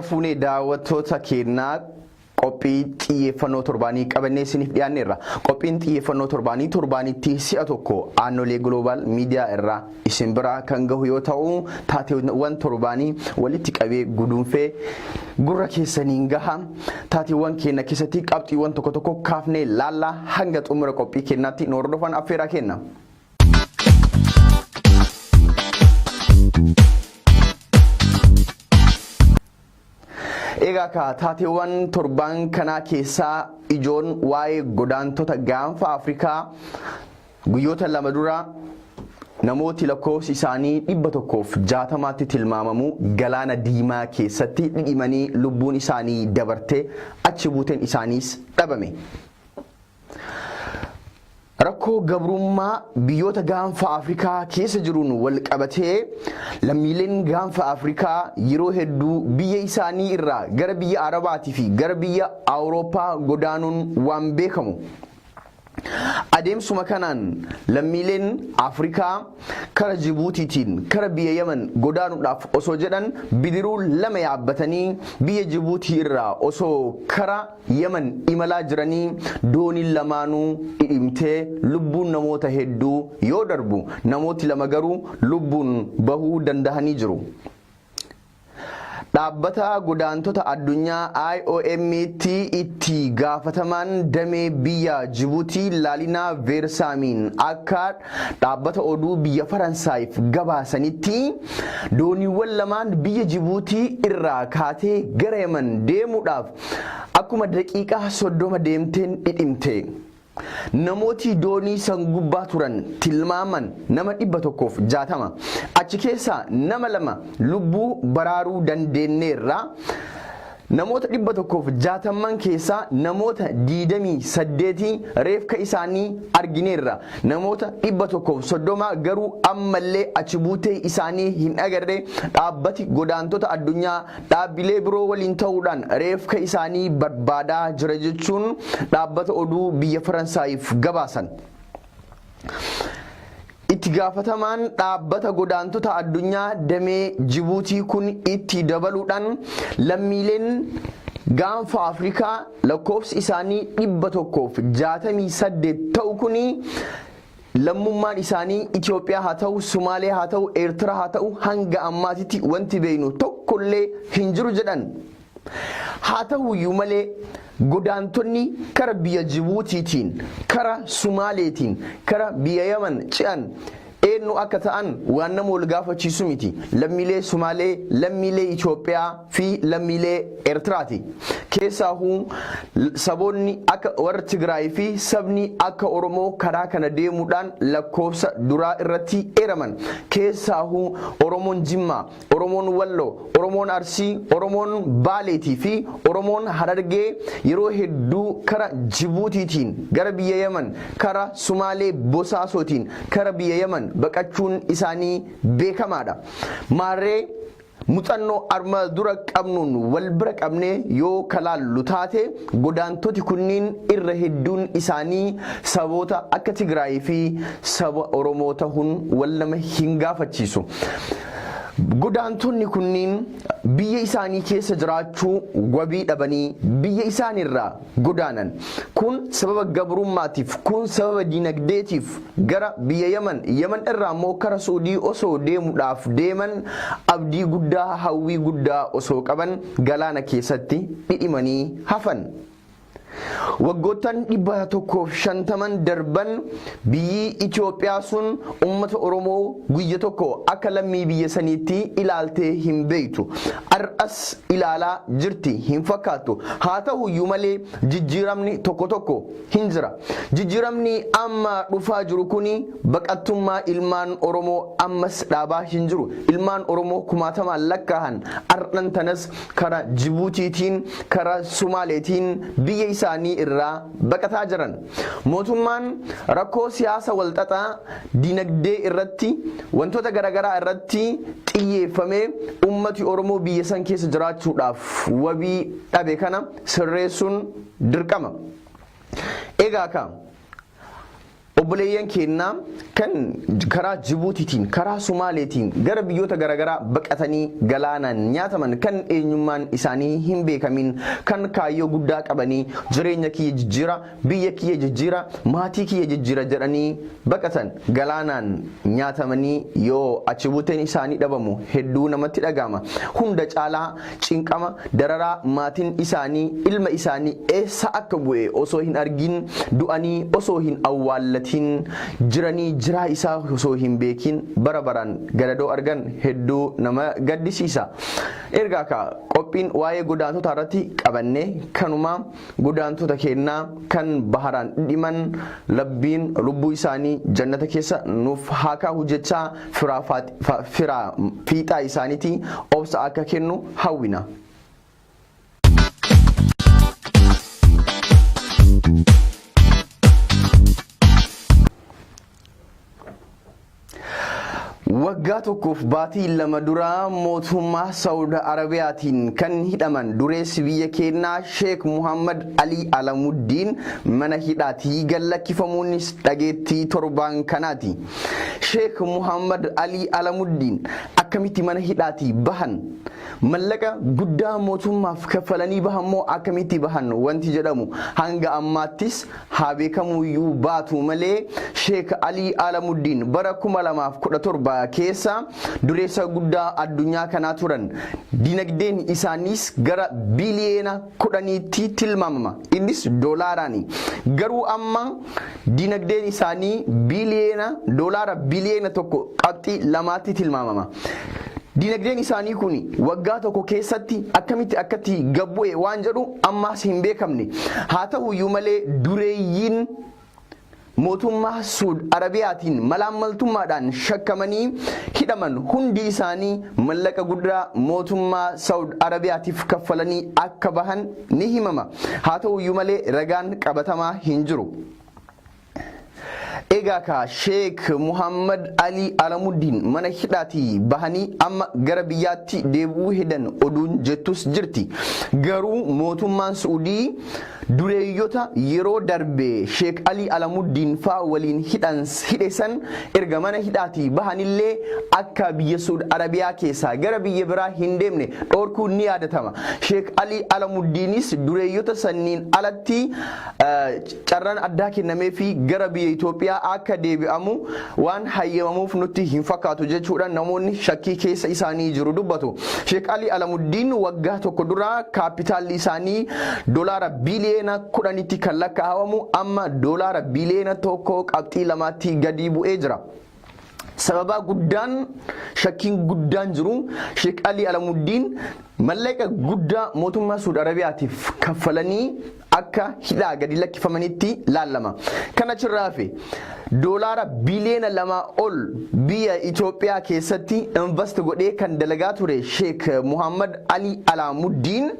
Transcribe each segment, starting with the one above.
Harka fuunee daawwattoota keenyaa qophii xiyyeeffannoo torbaanii qabannee isiniif dhiyaanneerra. Qophiin xiyyeeffannoo torbaanii torbaanitti si'a tokko Aannolee Global Media irraa isin bira kan gahu yoo ta'u, taateewwan torbaanii walitti qabee guduunfee gurra keessaniin gaha. Taateewwan keenya keessatti qabxiiwwan tokko tokko kaafnee laalla hanga xumura qophii keenyaatti nu hordofan affeeraa kenna. Egaa kaa taateewwan torbaan kanaa keessaa ijoon waa'ee godaantota gaanfa Afrikaa guyyoota 2 dura namooti lakkoofsi isaanii 160tti tilmaamamu galaana diimaa keessatti dhidhimanii lubbuun isaanii dabarte achi buuteen isaaniis dhabame. Rakkoo gabrummaa biyyoota gaanfa Afrikaa keessa jiruun wal qabatee lammiileen gaanfa Afrikaa yeroo hedduu biyya isaanii irraa gara biyya Arabaatii fi gara biyya Awurooppaa godaanuun waan beekamu. Adeemsuma kanaan lammiileen Afrikaa kara Jibuutiitiin kara biyya Yaman godaanuudhaaf osoo jedhan bidiruu 2 yaabbatanii biyya Jibuutii irraa osoo kara Yaman imalaa jiranii dooniin lamaanuu dhidhimtee lubbuun namoota hedduu yoo darbu namooti 2 garuu lubbuun bahuu dandahanii jiru. Dhaabbata Godaantota Addunyaa IOM tti itti gaafatamaan damee biyya Jibuutii Laalinaa Veersaamiin akka dhaabbata oduu biyya Faransaayiif gabaasanitti dooniiwwan lamaan biyya Jibuutii irraa kaatee gara Yaman deemuudhaaf akkuma daqiiqaa 30 deemteen dhidhimte. Namooti doonii san gubbaa turan tilmaaman nama 160. Achi keessaa nama 2 lubbuu baraaruu dandeenneerra. Namoota 160n keessaa namoota 28 reefka isaanii argineerra. Namoota 130 garuu ammallee achi buutee isaanii hin agarre. Dhaabbati Godaantota Addunyaa dhaabbilee biroo waliin ta'uudhaan reefka isaanii barbaadaa jira jechuun dhaabbata oduu biyya Faransaayiif gabaasan. Itti gaafatamaan dhaabbata godaantota addunyaa damee Jibuutii kun itti dabaluudhaan lammiileen gaanfa Afrikaa lakkoofsi isaanii 168 ta'u kuni lammummaan isaanii Itoophiyaa haa ta'u, Sumaalee haa ta'u, Eertiraa haa ta'u hanga ammaatitti wanti beeknu tokkollee hin jiru jedhan. Haa ta'uyyuu malee godaantonni kara biyya Jibuutiitiin, kara Sumaaleetiin, kara biyya Yaman ce'an eenyu akka ta'an waan nama wal gaafachiisu miti. Lammiilee Sumaalee, lammiilee Itoophiyaa fi lammiilee Eertiraati. Keessaahuu saboonni akka warra Tigraay fi sabni akka Oromoo karaa kana deemuudhaan lakkoofsa duraa irratti eeraman. Keessaahuu Oromoon Jimmaa, Oromoon Walloo, Oromoon Arsii, Oromoon Baaleetii fi Oromoon Harargee yeroo hedduu kara Jibuutiitiin gara biyya Yaman, kara Sumaalee Bosaasootiin kara biyya Yaman baqachuun isaanii beekamaadha. Maarree muxannoo arma dura qabnuun wal bira qabnee yoo ka laallu taate godaantoti kunniin irra hedduun isaanii saboota akka Tigraayii fi saba Oromoo tahuun wal nama hin gaafachiisu. Godaantonni kunniin biyya isaanii keessa jiraachuu wabii dhabanii biyya isaaniirraa godaanan. Kun sababa gabrummaatiif, kun sababa dinagdeetiif gara biyya Yaman, Yaman irraa immoo kara Su'udii osoo deemuudhaaf deeman abdii guddaa, hawwii guddaa osoo qaban galaana keessatti dhidhimanii hafan. Waggoottan 150n darban biyyi Itoophiyaa sun ummata Oromoo guyya tokko akka lammii biyya saniitti ilaaltee hin beektu. Har'as ilaalaa jirti hin fakkaattu. Haa ta'uyyuu malee jijjiiramni tokko tokko hin jira. Jijjiiramni amma dhufaa jiru kuni baqattummaa ilmaan Oromoo ammas dhaabaa hin jiru. Ilmaan Oromoo kumaatamaan lakkaahan har'an tanas kara Jibuutiitiin, kara Sumaaleetiin biyya isaanii irraa baqataa jiran. Mootummaan rakkoo siyaasa walxaxaa, dinagdee irratti, wantoota garagaraa irratti xiyyeeffamee ummati Oromoo biyya san keessa jiraachuudhaaf wabii dhabe kana sirreessuun dirqama. Egaa kaa. Obboleeyyan keennaa kan karaa Jibuutiitiin, karaa Sumaaleetiin gara biyyoota garaagaraa baqatanii galaanaan nyaataman, kan eenyummaan isaanii hin beekamin, kan kaayyoo guddaa qabanii jireenya kiyya jijjiira, biyya kiyya jijjiira, maatii kiyya jijjiira jedhanii baqatan galaanaan nyaatamanii yoo achi buuteen isaanii dhabamu hedduu namatti dhaga'ama. Hunda caalaa cinqama dararaa maatiin isaanii ilma isaanii eessa akka bu'e osoo hin argin du'anii osoo hin awwaallatin jiranii jiraa isaa osoo hin beekin bara baraan gadadoo argan hedduu nama gaddisiisa. Ergaa ka qophiin waa'ee godaantota irratti qabanne kanuma. Godaantota keennaa kan baharaan dhidhiman Rabbiin lubbuu isaanii jannata keessa nuuf haa kaahu jechaa firaa fiixaa isaaniitii obsa akka kennu hawwina. Waggaa tokkoof baatii 2 dura mootummaa Saawud Arabiyaatiin kan hidhaman dureessi biyya keenyaa Sheek Muhammad Alii Alamuddiin mana hidhaatii gad lakkifamuunis dhageettii torbaan kanaati. Sheek Muhammad Alii Alamuddiin akkamitti mana hidhaatii bahan? Mallaqa guddaa mootummaaf kaffalanii bahan moo akkamitti bahan wanti jedhamu hanga ammaattis haa beekamuuyyuu baatu malee, Sheek Alii Alamuddiin bara 2017 keessa dureessa guddaa addunyaa kanaa turan. Dinagdeen isaaniis gara biliyeena 10tti tilmaamama. Innis doolaaraani. Garuu amma dinagdeen isaanii biliyeena doolaara biliyeena 1 qabxii 2tti tilmaamama. Dinagdeen isaanii kun waggaa tokko keessatti akkamitti akkatti gad bu'e waan jedhu ammaas hin beekamne. Haa ta'uyyuu malee, dureeyyiin mootummaa Suud Arabiyaatiin malaammaltummaadhaan shakkamanii hidhaman hundi isaanii mallaqa guddaa mootummaa Saawud Arabiyaatiif kaffalanii akka bahan ni himama. Haa ta'uyyuu malee, ragaan qabatamaa hin jiru. Egaa kaa Sheek Muhammad Alii Alamuddiin mana hidhaatii bahanii amma gara biyyaatti deebi'uu hedan oduun jettus jirti. Garuu mootummaan Su'udii dureeyyota yeroo darbe Sheek Alii Alamuddiin faa waliin hidhe san erga mana hidhaatii bahanillee akka biyya Su'ud Arabiyaa keessaa gara biyya biraa hin deemne dhoorkuun ni yaadatama. Sheek Alii Alamuddiinis dureeyyota sanniin alatti carraan addaa kennameefii gara biyya Itoophiyaa akka deebi'amu waan hayyamamuuf nutti hin fakkaatu jechuudhaan namoonni shakkii keessa isaanii jiru dubbatu. Sheek Alii Alamuddiin waggaa tokko dura kaappitaalli isaanii doolaara biliyeena 10tti kan lakkaa'amu amma doolaara biliyeena 1 qabxii 2tti gadi bu'ee jira. Sababaa guddaan shakkiin guddaan jiru, Sheek Alii Alamuddiin mallaqa guddaa mootummaa Suud Arabiyaatiif kaffalanii akka hidhaa gadi lakkifamanitti laallama. Kan achirraa hafe doolaara biliyeena 2 ol biyya Itoophiyaa keessatti invest godhee kan dalagaa ture Sheek Muhammad Alii Alamuddiin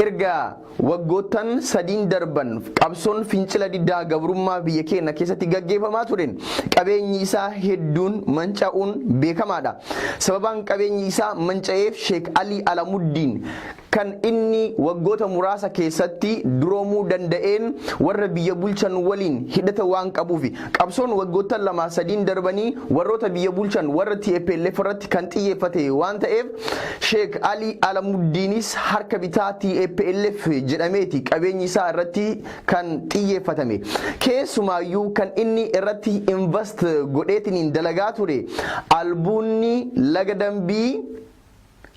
erga waggoottan sadiin darban qabsoon fincila diddaa gabrummaa biyya keenya keessatti gaggeeffamaa tureen qabeenyi isaa hedduun manca'uun beekamaadha. Sababaan qabeenyi isaa manca'eef, Sheek Alii Alamuddiin kan inni waggoota muraasa keessatti duroomuu danda'een warra biyya bulchan waliin hidhata waan qabuufi. Qabsoon waggoottan 2 sadiin darbanii warroota biyya bulchan warra TPLF irratti kan xiyyeeffate waan ta'eef, Sheek Alii Alamuddiinis harka bitaa TPLF jedhameeti qabeenyi isaa irratti kan xiyyeeffatame. Keessumaayyuu kan inni irratti invest godheetiniin dalagaa ture albuunni laga Dambii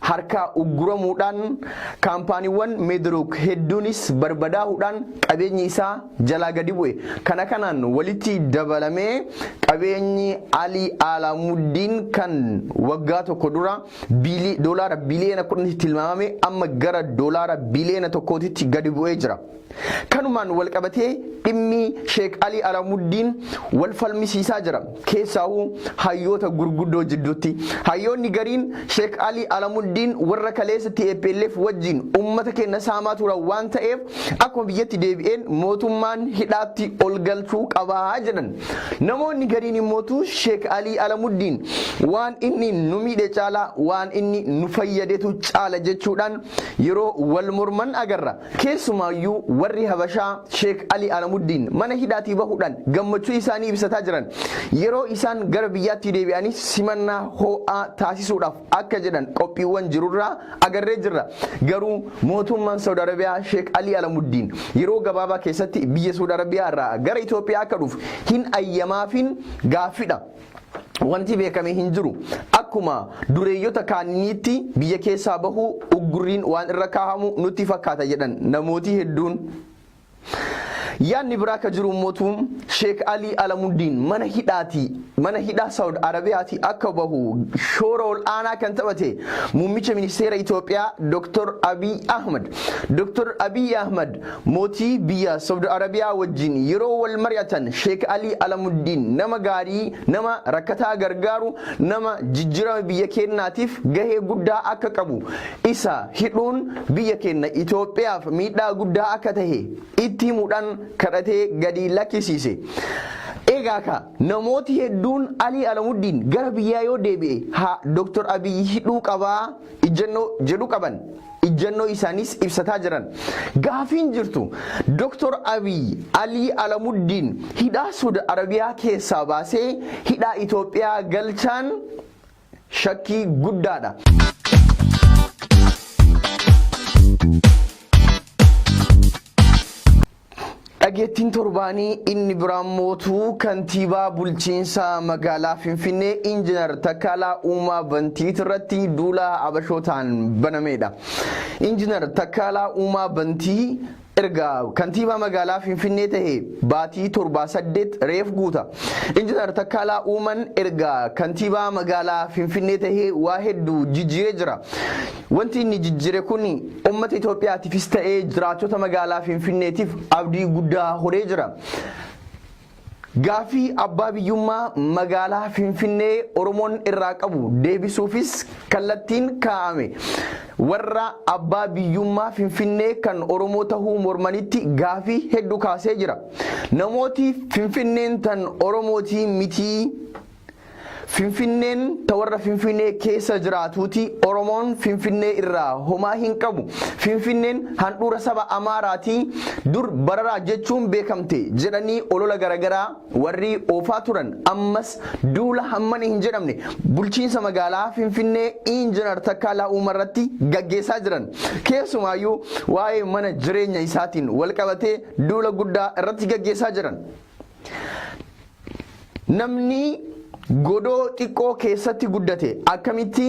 harkaa ugguramuudhaan, kaampaaniiwwan Meedirook hedduunis barbadaahuudhaan qabeenyi isaa jalaa gadi bu'e. Kana kanaan walitti dabalamee qabeenyi Alii Alamuddiin kan waggaa tokko dura doolaara biliyoona 10tti tilmaamame amma gara doolaara biliyoona 1titti gadi bu'ee jira. Kanumaan wal qabatee dhimmi Sheek Alii Alamuddiin wal falmisiisaa jira. Keessaahuu hayyoota gurguddoo jidduutti. Hayyoonni gariin Sheek Alii Alamuddiin Alamuddiin warra kaleessa TPLF wajjin uummata keenya saamaa turan waan ta'eef akkuma biyyatti deebi'een mootummaan hidhaatti ol galchuu qabaa jedhan. Namoonni gariin immootu Sheek Alii Alamuddiin waan inni nu miidhe caalaa waan inni nu fayyadetu caala jechuudhaan yeroo wal morman agarra. Keessumaayyuu warri Habashaa Sheek Alii Alamuddiin mana hidhaatii bahuudhaan gammachuu isaanii ibsataa jiran. Yeroo isaan gara biyyaatti deebi'anis simannaa ho'aa taasisuudhaaf akka jedhan qophiiwwan jirurraa agarree jirra. Garuu mootummaan Saudi Arabiyaa Sheek Alii Alamuddiin yeroo gabaabaa keessatti biyya Saudi Arabiyaa irraa gara Itoophiyaa akka dhufu hin ayyamaafin gaaffidha. Wanti beekame hin jiru. Akkuma dureeyyota kaanniitti biyya keessaa bahuu uggurriin waan irra kaahamu nutti fakkaata jedhan namooti hedduun. Yaadni biraa ka jiru immoo Sheek Alii Alamuddiin mana hidhaatii mana hidhaa Saudi Arabiyaatii akka bahu shoora ol aanaa kan taphate muummicha ministeera Itoophiyaa Dr. Abiy Ahmad. Dr. Abiy Ahmad mootii biyya Saudi Arabiyaa wajjin yeroo wal mari'atan Sheek Alii Alamuddiin nama gaarii, nama rakkataa gargaaru, nama jijjiirama biyya keenyaatiif gahee guddaa akka qabu, isa hidhuun biyya keenya Itoophiyaaf miidhaa guddaa akka tahe itti himuudhaan kadhatee gadi lakkisiise. Egaa ka namooti hedduun Alii Alamuddiin gara biyyaa yoo deebi'e haa Dr. Abiy hidhuu qabaa ijjannoo jedhu qaban. Ijjannoo isaaniis ibsataa jiran. Gaafiin jirtu Dr. Abiy Alii Alamuddiin hidhaa Saudi Arabiyaa keessaa baasee hidhaa Itoophiyaa galchaan shakkii guddaadha. Dhageettiin torbaanii inni biraan mootuu kantiibaa bulchiinsa magaalaa Finfinnee Injinar Takkaalaa Uumaa Bantiit irratti duula Abashootaan banameedha. Injinar Takkaalaa Uumaa Bantii erga kantiibaa magaalaa Finfinnee tahe baatii 7-8 reef guuta. Injinar Takkaalaa Uuman erga kantiibaa magaalaa Finfinnee tahee waa hedduu jijjiiree jira. Wanti inni jijjiire kun uummata Itoophiyaatiifis ta'ee jiraattota magaalaa Finfinneetiif abdii guddaa horee jira. Gaafii abbaa biyyummaa magaalaa Finfinnee Oromoon irraa qabu deebisuufis kallattiin kaa'ame. Warra abbaa biyyummaa Finfinnee kan Oromoo tahuu mormanitti gaafii hedduu kaasee jira. Namooti Finfinneen tan Oromootii mitii, Finfinneen ta warra Finfinnee keessa jiraatuuti, Oromoon Finfinnee irraa homaa hin qabu. Finfinneen handhuura saba Amaaraati, dur bararaa jechuun beekamte jedhanii olola garagaraa warri oofaa turan ammas duula hammana hin jedhamne bulchiinsa magaalaa Finfinnee Injinar Takkaalaa Uumarratti gaggeessaa jiran. Keessumaayyuu waa'ee mana jireenya isaatiin walqabatee duula guddaa irratti gaggeessaa jiran. Namni godoo xiqqoo keessatti guddate akkamitti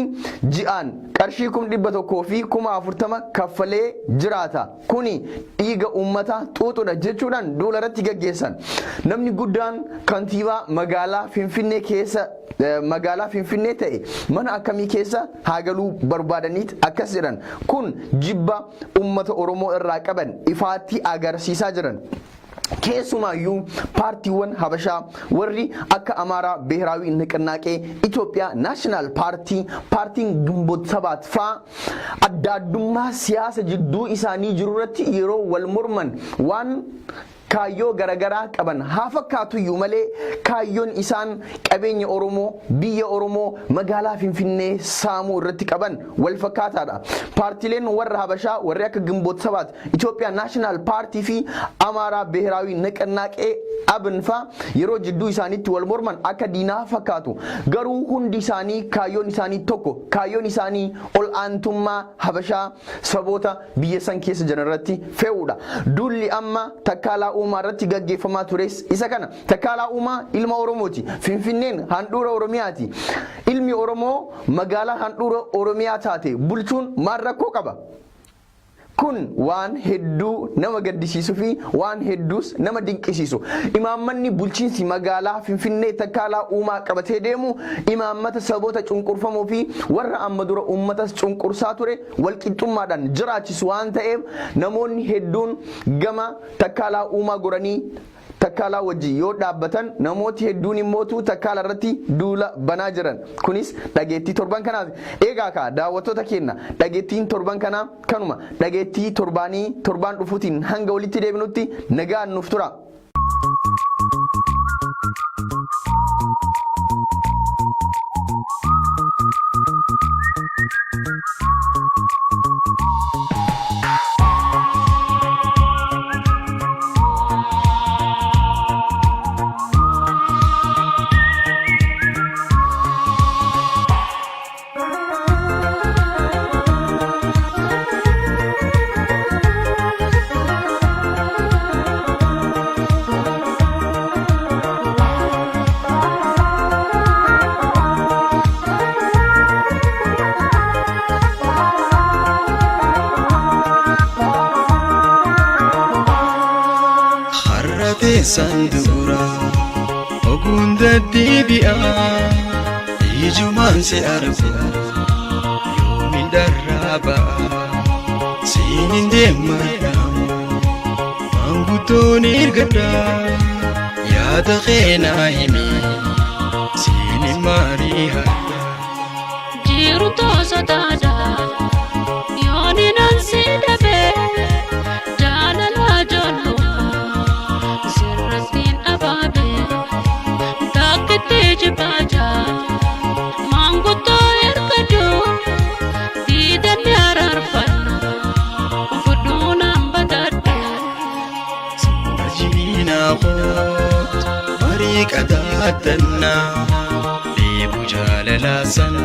ji'aan qarshii 140,000 kaffalee jiraata? Kuni dhiiga uummata xuuxudha jechuudhaan duula irratti gaggeessan. Namni guddaan kantiibaa magaalaa Finfinnee keessa magaalaa Finfinnee ta'e mana akkamii keessa haa galuu barbaadaniit akkas jedhan? Kun jibba uummata Oromoo irraa qaban ifaatti agarsiisaa jiran. Keessumaayyuu paartiiwwan Habashaa warri akka Amaaraa Beehiraawii Niqinnaaqee, Itoophiyaa Naashinaal Paartii, Paartiin Gimboot Sabaat faa adda addummaa siyaasa jidduu isaanii jiru irratti yeroo wal morman waan kaayyoo garagaraa qaban haa fakkaatuyyuu malee kaayyoon isaan qabeenya Oromoo, biyya Oromoo, magaalaa Finfinnee saamuu irratti qaban wal fakkaataadha. Paartiileen warra Habashaa warri akka Gimboot Sabaat, Itoophiyaa Naashinaal Paartii fi Amaaraa Beehiraawii Niqinnaaqee Abin faa yeroo jidduu isaaniitti wal morman akka diinaa fakkaatu. Garuu hundi isaanii kaayyoon isaanii tokko. Kaayyoon isaanii ol aantummaa Habashaa saboota biyya san keessa jiran irratti fe'uudha. Duulli amma Takkaalaa Uumaa irratti gaggeeffamaa tures isa kana. Takkaalaa Uumaa ilma Oromooti. Finfinneen handhuura Oromiyaati. Ilmi Oromoo magaalaa handhuura Oromiyaa taate bulchuun maal rakkoo qaba? Kun waan hedduu nama gaddisiisu fi waan hedduus nama dinqisiisu. Imaammanni bulchiinsi magaalaa Finfinnee Takkaalaa Uumaa qabatee deemu imaammata saboota cunqurfamoo fi warra amma dura uummatas cunqursaa ture walqixxummaadhaan jiraachisu waan ta'eef namoonni hedduun gama Takkaalaa Uumaa goranii Takkaalaa wajjin yoo dhaabbatan, namooti hedduun immootu Takkaala irratti duula banaa jiran. Kunis dhageettii torban kanaati. Eegaa kaa daawwattoota keenya, dhageettiin torban kanaa kanuma. Dhageettii torbaanii torbaan dhufuutiin hanga walitti deebinutti nagaan nuuf tura. Har'a teessan dura oguun deddeebi'a, ijumaan si argu yoomin dharraa ba'a. Siin hin deemmadhaamu, maanguddoon ergadha, yaada keenaa himi, siin hin maarii hadha. Jiru toosotaadha yooni nan si dhabe, jaalala ijoollummaa sirrattiin abaabe, takkitti jibaaja maanguddoo ergadhu, diidanni araarfanna fudhuu nan badadhu. Majiinaa koot marii qadaadannaa, dheebuu jaalalaa san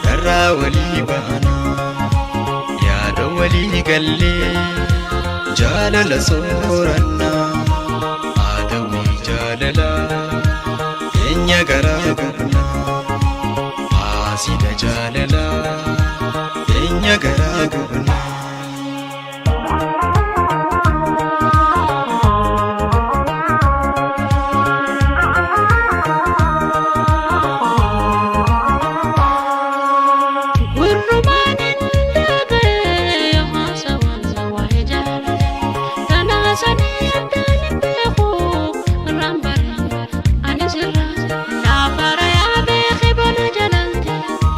darraa walii baanaa, yaada walii gallee jaalala soorannaa, haadawii jaalalaa keenya garaa gubnaa, haasida jaalalaa keenya garaa gubnaa. Gurrumaan hin dhaga'e haasawaan waa'ee jaalala. Tanaa sanii addaan hin beeku irraan bare ani sirra. Naafara yaa beeki bona jalalti,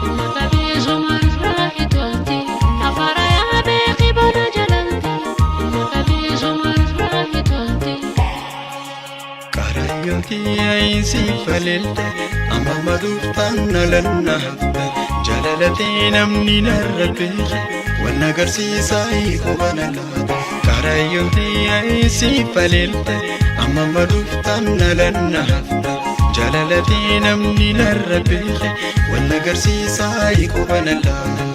inni qabeessuma irraa hitolti. Naafara yaa beeki bona jalalti, inni qabeessuma irraa hitolti. Qarayyooti ayisii faleelte, amma maduuftaan nalanna hafte, jaalalatee namni narra beeke wanna agarsiisaa hiikoo bana laata. Qarayyooti ayisii faleelte, amma maduuftaan nalanna hafte, jaalalatee namni narra beeke wanna agarsiisaa hiikoo bana laata.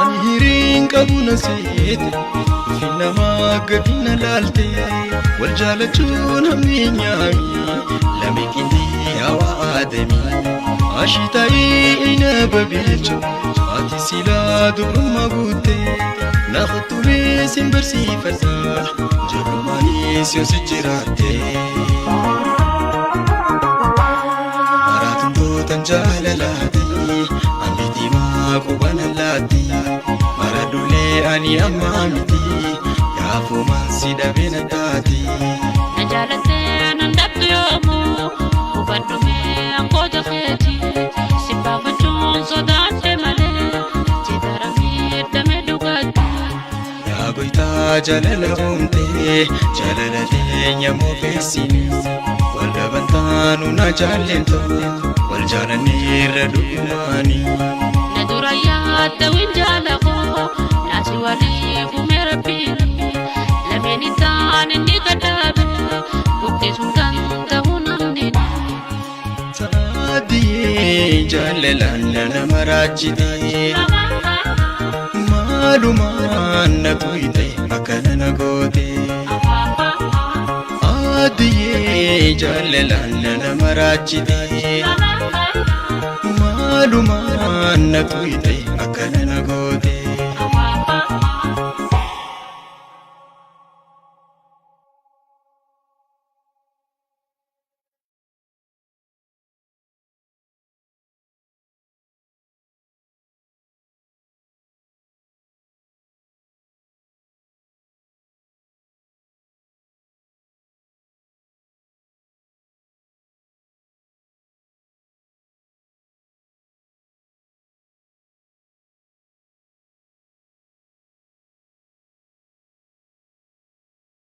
Ani hiriin qabu na seete, fi namaa gadi na laalte, wal jaalachuun hammeenyaami, lame qindii hawa aadami. Ashitaayii ina babilcha, ati silaa dubrummaa guutte, na kuttumee sin barsiifadha, ijoollumaanis yoo si jiraatte. Maraatuntootan jaalalaati, ambitii maa quban allaatti, maradullee ani ammaa miti, gaafumaan si dhabee na taati. Na jaalattee nan dhabdu yoomuu, hubadhu mee angoota keeti, si baafachuun sodaadhe malee si daramee damee dhugaatti. Yaa goytaa jaalala uumte, jaalala teenya moofeessini, wal dhaban taanu na jaallentu, wal jaalanneerra dhugumaani. Na dura yaadda winjaala koo naasi walii uume rabbiin, lameen ittaan inni gadhaabe guddisuun danda'u namni. Saadiyee jaalalaan nama raajite, maalumaan na tuyte akkana na goote. Adiyee jaalalaan nama raajite, Maalumaan na tuyxe akkana na goote.